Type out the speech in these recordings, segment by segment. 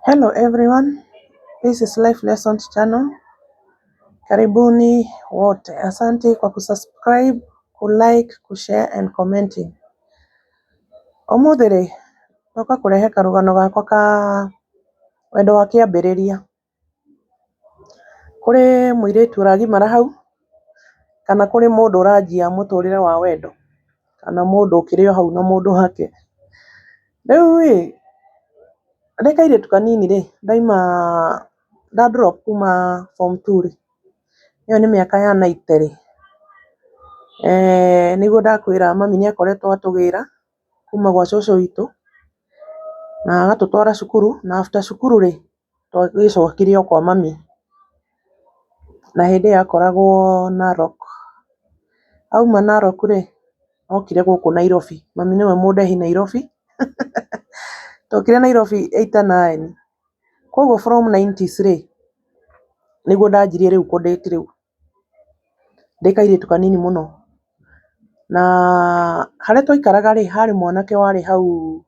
Hello everyone, this is Life Lessons channel. Karibuni wote. Asante kwa kusubscribe, kulike, kushare and commenting. Ũmũthĩ rĩ, ndoka kũrehe karũgano gakwa ka wendo wa kĩambĩrĩria. Kũrĩ mũirĩtu ũragimara hau, kana kũrĩ mũndũ ũranjia mũtũrĩre wa wendo, kana mũndũ ũkĩrĩ o hau na mũndũ wake. Rĩu ĩ, ndĩ kairĩtu kanini rĩ, ndaima nda drop kuma form two rĩ, ĩyo nĩ mĩaka ya 90 rĩ, nĩguo ndakwĩra mami nĩ akoretwo atũgĩra kuma gwa cũcũ witũ, na agatũtwara cukuru, na after cukuru rĩ, twagĩcokire o kwa mami, na hĩndĩ ĩyo akoragwo Narok. Auma Narok rĩ, okire gũkũ Nairobi, mami nĩwe mũndehi Nairobi, tokire Nairobi 89, koguo from 90s rĩ, nĩguo ndanjirie rĩu kũ date rĩu, ndĩ kairĩtu kanini mũno. Na harĩa twaikaraga rĩ, harĩ mwanake warĩ hau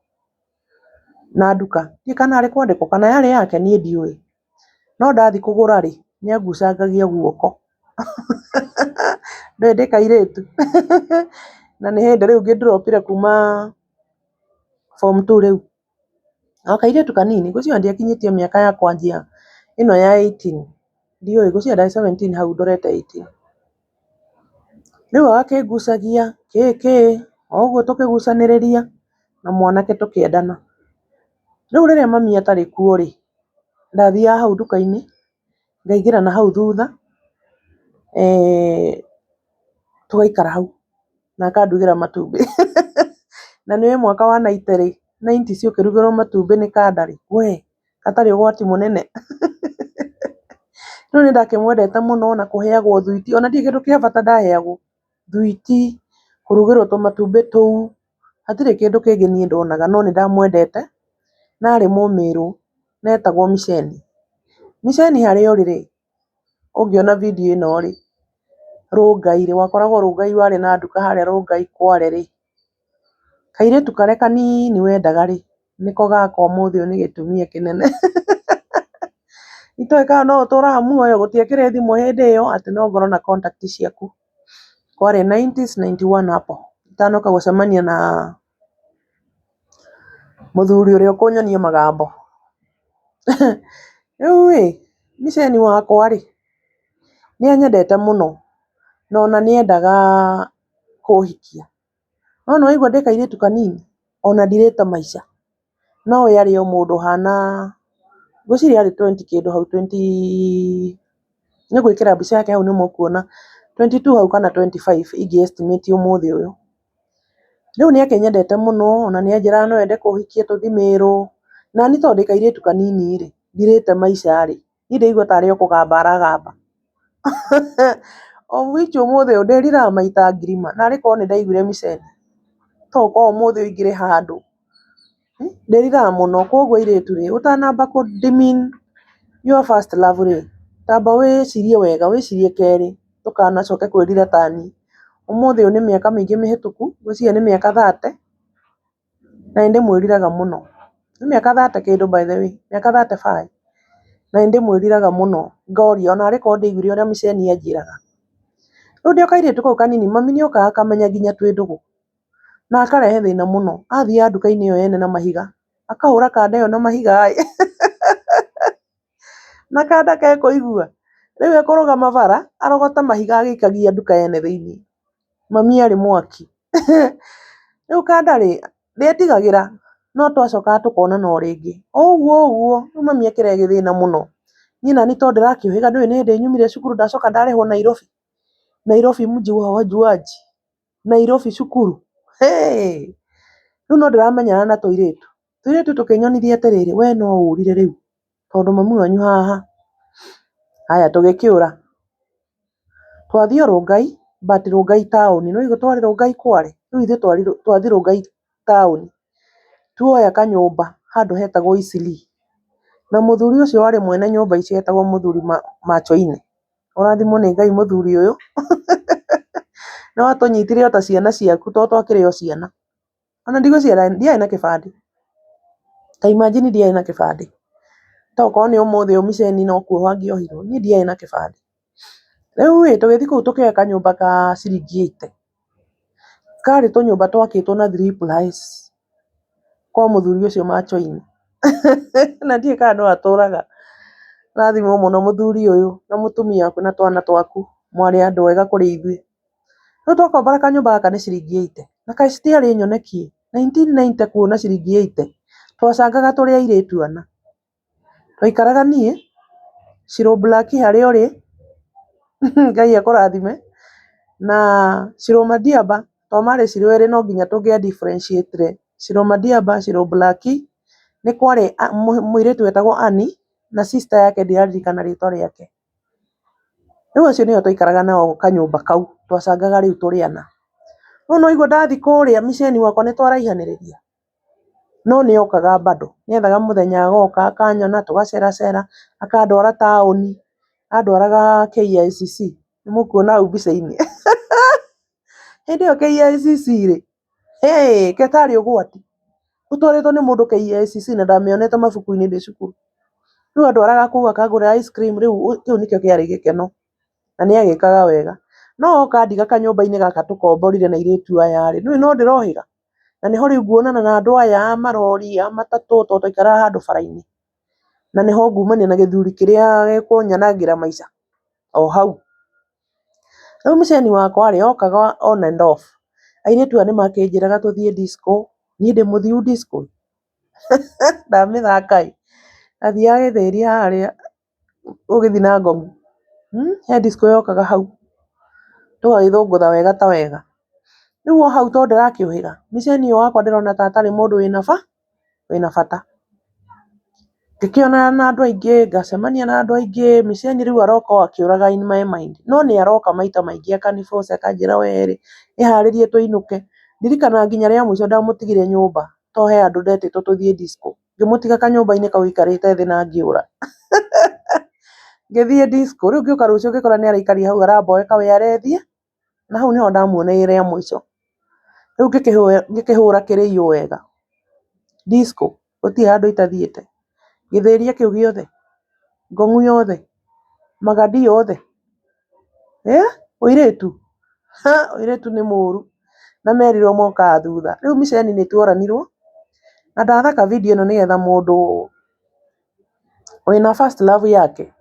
na nduka, ndiũĩ kana arĩ kwandĩkwo kana yarĩ yake niĩ ndiũĩ, no ndathiĩ kũgũra rĩ, nĩ angucangagia guoko ndũĩ ndĩ kairĩtu na nĩ hĩndĩ rĩu ngĩ-drop ire kuma form two rĩu, o kairĩtu kanini, ngwĩciria ndiakinyĩtie mĩaka ya kwanjia ĩno ya 18, ndiũĩ, ngwĩciria ndarĩ 17 hau ndorete 18. Rĩu agakĩngucagia kĩ kĩ, o ũguo tũkĩgucanĩrĩria na mwanake tũkĩendana. Rĩu rĩrĩa mami atarĩ kuo rĩ, ndathiaga hau nduka-inĩ, ngaingĩra na hau thutha, tũgaikara hau na akandugĩra matumbĩ na nĩũĩ mwaka wa 90 rĩ, 90s ũkĩrugĩrwo matumbĩ nĩ kanda rĩ, we hatarĩ ũgwati mũnene. Rĩu nĩ ndakĩmwendete mũno na kũheagwo thwiti, ona ndirĩ kĩndũ kĩa bata ndaheagwo, thwiti, kũrugĩrwo tũmatumbĩ tũu, hatirĩ kĩndũ kĩngĩ niĩ ndonaga no nĩ ndamwendete, na arĩ mũmĩrũ, na etagwo Miceni. Miceni harĩa ũrĩ rĩ, ũngĩona video ĩno rĩ, Rũngai rĩ, wakoragwo Rũngai warĩ na nduka harĩa Rũngai Kware rĩ, kairĩtu karĩa kanini wendaga rĩ, nĩko gaka ũmũthĩ ũyũ nĩ gĩtumia kĩnene. Itoĩ kana no ũtũraga muoyo, gũtiakĩrĩ thimũ hĩndĩ ĩyo atĩ no ngorwo na contact ciaku. Kwarĩ 90s 91 hapo, itanoka gũcemania na mũthuri ũrĩa ũkũnyonia magambo. Rĩu ĩ, Miceni wakwa rĩ, nĩ anyendete mũno, na ona nĩ endaga kũhikia. No nĩ waigua ndĩ kairĩtu kanini, ona ndirĩte maica. No we arĩ o mũndũ ũhana, ngwĩciria arĩ 20 kĩndũ hau 20, nĩ ngwĩkĩra mbica yake hau nĩ mũkuona, 22 hau kana 25 ingĩ estimate ũmũthĩ ũyũ. Rĩu nĩ akĩnyendete mũno, ona nĩ anjĩraga no ende kũhikia tũthiĩ Mĩrũ, na niĩ tondũ ndĩ kairĩtu kanini rĩ, ndirĩte maica rĩ, niĩ ndĩraigua tarĩ o kũgamba aragamba. Of which ũmũthĩ ũyũ ndĩriraga maita ngiri ma, narĩ korwo nĩ ndaiguire Miceni, to gũkorwo ũmũthĩ ũyũ ingĩrĩ handũ. Ndĩriraga mũno, koguo airĩtu rĩ, ũtanamba kũ demean your first love rĩ, tamba wĩcirie wega, wĩcirie kerĩ, ndũkanacoke kwĩrira ta niĩ. Ũmũthĩ ũyũ nĩ mĩaka mĩingĩ mĩhĩtũku, ngwĩciria nĩ mĩaka 30, na nĩ ndĩmwĩriraga mũno. Nĩ mĩaka 30 kĩndũ by the way, mĩaka 35, na nĩ ndĩmwĩriraga mũno, ngoria onarĩ korwo ndiaiguire ũrĩa Miceni anjĩraga. Rĩu ndĩ o kairĩtu kau kanini, mami nĩ okaga akamenya nginya twĩ ndũgũ, na akarehe thĩna mũno. Athiaga nduka-inĩ ĩyo yene na mahiga, akahũra kanda ĩyo na mahiga ĩ na kanda kekũigua. Rĩu ekũrũgama bara, arogote mahiga agĩikagia nduka yene thĩiniĩ. Mami arĩ mwaki. Rĩu kanda rĩ, ndĩetigagĩra, no twacokaga tũkonana o rĩngĩ. O ũguo o ũguo, rĩu mami akĩrehe gĩthĩna mũno. Niĩ nani tondũ ndĩrakĩũhĩga ndũĩ nĩ hĩndĩ nyumire cukuru ndacoka ndarehwo Nairobi. Nairobi mji wa wajuaji. Nairobi cukuru. Hey! Rĩu no ndĩramenyana na tũirĩtu. Tũirĩtu tũkĩnyonithia atĩrĩrĩ, we no ũrire rĩu, tondũ mami wanyu haha. Haya tũgĩkĩũra. Twathiĩ o Rũngai, but Rũngai taũni. Nĩ waigua twarĩ Rũngai Kware? Rĩu ithuĩ twathiĩ Rũngai taũni. Tuoya kanyũmba handũ hetagwo Eastleigh. Na mũthuri ũcio warĩ mwene nyũmba icio etagwo mũthuri Machoine. Ũrathimwo nĩ Ngai mũthuri ũyũ. Nĩ watũnyitire o ta ciana ciaku tondũ twakĩrĩ o ciana. Ona ndigwĩciria ndiarĩ na kĩbandĩ. Ta imagine ndiarĩ na kĩbandĩ. Tokorwo nĩ ũmũthĩ ũyũ miceni no kuohwo angĩohirwo, niĩ ndiarĩ na kĩbandĩ. Rĩu ĩ, tũgĩthiĩ kũu tũkĩoya kanyũmba ka ciringi 80. Karĩ tũnyũmba twakĩtwo na three plies kwa mũthuri ũcio macho-inĩ. Na ndiũĩ kana no atũraga. Rathimwo mũno mũthuri ũyũ na mũtumia waku na twana twaku, mwarĩ andũ ega kũrĩ ithuĩ. Rĩu twakombora kanyũmba gaka nĩ ciringi 80, na kaĩ citiarĩ nyoneki ĩ, 1990 kuona ciringi 80, twacangaga tũrĩ airĩtu ana. Twaikaraga niĩ, Shiro Black harĩa ũrĩ, Ngai akũrathime, na Shiro Madiaba, to marĩ Shiro erĩ no nginya tũngĩa differentiate ire. Shiro Madiaba, Shiro Black, nĩ kwarĩ mũirĩtu wetagwo Annie na sister yake ndiraririkana rĩtwa rĩake. Rĩu acio nĩo twaikaraga nao kanyũmba kau, twacangaga rĩu tũrĩ ana. Rĩu nĩ waigua ndathiĩ kũrĩa miceni gwakwa nĩ twaraihanĩrĩria, no nĩ okaga bado, nĩ ethaga mũthenya agoka akanyona tũgaceracera, akandwara taũni, andwaraga KICC, nĩ mũkuona hau mbica-inĩ. Hĩndĩ ĩyo KICC rĩ, hĩ ketarĩ ũgwati, ũtwarĩtwo nĩ mũndũ KICC na ndamĩonete mabuku-inĩ ndĩ cukuru. Rĩu andwaraga kũu akangũrĩra ice cream, rĩu kĩu nĩkĩo kĩarĩ gĩkeno na nĩ agĩkaga wega. No oka andiga kanyũmba-inĩ gaka tũkomborire na airĩtu aya rĩ, nĩũĩ no ndĩrohĩga? Na nĩho rĩu nguonana na andũ aya a marori, a matatũ, tondũ twaikaraga handũ bara-inĩ. Na nĩho ngumania na gĩthuri kĩrĩa gĩkũnyanangĩra maica o hau. Rĩu mĩceni wakwa rĩ, okaga on and off. Airĩtu aya nĩ makĩnjĩraga tũthiĩ disco, niĩ ndĩ mũthiu disco? Ndamĩthaka ĩ, ndathiaga gĩthĩria harĩa ũgĩthiĩ na Ngong, he disco yokaga hau, tũgagĩthũngũtha wega ta wega. Rĩu o hau tondũ ndĩrakĩũhĩga, mĩceni ũyũ wakwa ndĩrona ta atarĩ mũndũ wĩna bata. Ngĩkĩonana na andũ aingĩ, ngacemania na andũ aingĩ, mĩceni rĩu aroka o akĩũraga in my mind. No nĩ aroka maita maingĩ akani force akanjĩra we rĩ, ĩharĩrie tũinũke. Ndirikanaga nginya rĩa mũico ndamũtigire nyũmba, tondũ he handũ ndetĩtwo tũthiĩ disco. Ngĩmũtiga kanyũmba-inĩ kau aikarĩte thĩ na ngĩũra. Ngĩthiĩ disco, rĩu ngĩũka rũciũ ngĩkora nĩ araikaria hau aramboeka we arethiĩ, na hau nĩho ndamuoneire rĩa mũico. Rĩu ngĩkĩhũra kĩrĩiyũ wega. Disco, gũtirĩ handũ itathiĩte. Gĩthĩria kĩu gĩothe, Ngong'u yothe, Magadi yothe, ũirĩtu, ha ũirĩtu nĩ mũru na merirwo mokaga thutha. Rĩu miceni nĩ tuoranirwo na ndathaka video ĩno nĩgetha mũndũ wĩna first love yake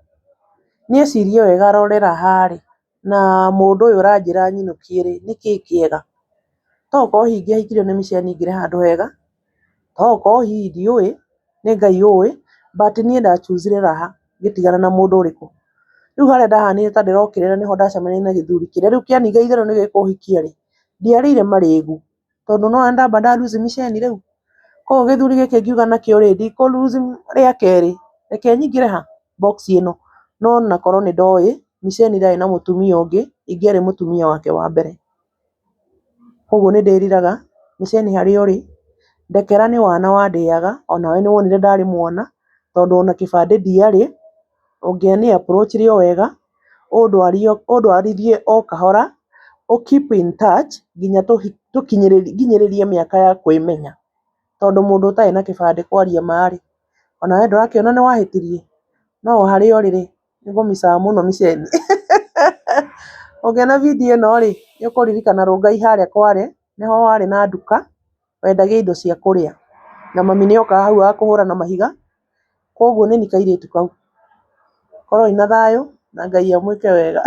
nĩ ecirie wega arore raha rĩ, na mũndũ ũyũ ũranjĩra nyinũkie rĩ, nĩkĩĩ kĩega? To gũkorwo hihi ingĩahikirio nĩ miceni ngĩre handũ hega, to gũkorwo hihi ndiũĩ, nĩ Ngai ũĩ, but niĩ ndachoosire raha ngĩtigana na mũndũ ũrĩkũ. Rĩu harĩa ndahanire ta ndĩrokĩrĩra nĩho ndacemanirie na gĩthuri kĩrĩa rĩu kĩaniga itherũ nĩ gĩkũhikia rĩ, ndiarĩire marĩgu tondũ nĩwona ndamba nda lose miceni rĩu. Koguo gĩthuri gĩkĩ ngiuga nakĩo rĩ, ndikũ lose rĩa kerĩ, reke nyingĩre ha? Box ĩno. No onakorwo nĩ ndoĩ miceni ndarĩ na mũtumia ũngĩ, ingĩarĩ mũtumia wake wa mbere. Koguo nĩ ndĩriraga miceni harĩa ũrĩ, ndekera nĩ wana wandĩaga, onawe nĩ wonire ndarĩ mwana, tondũ ona kĩbandĩ ndiarĩ, ũngĩani approach o wega, ũndwarithie o kahora, ũ keep in touch nginya nginyĩrĩrie mĩaka ya kwĩmenya. Tondũ mũndũ ũtarĩ na kĩbandĩ kwaria ma rĩ, onawe ndũrakĩona nĩ wahĩtirie? No harĩa ũrĩ rĩ, nĩ ngũmicaga mũno miceni. Ũngĩona video ĩno rĩ, nĩ ũkũririkana Rongai harĩa Kware, nĩho warĩ na nduka, wendagia indo cia kũrĩa. Na mami nĩ okaga hau agakũhũra na mahiga, koguo nĩ niĩ kairĩtu kau. Korwoi na thayũ na Ngai amwĩke wega.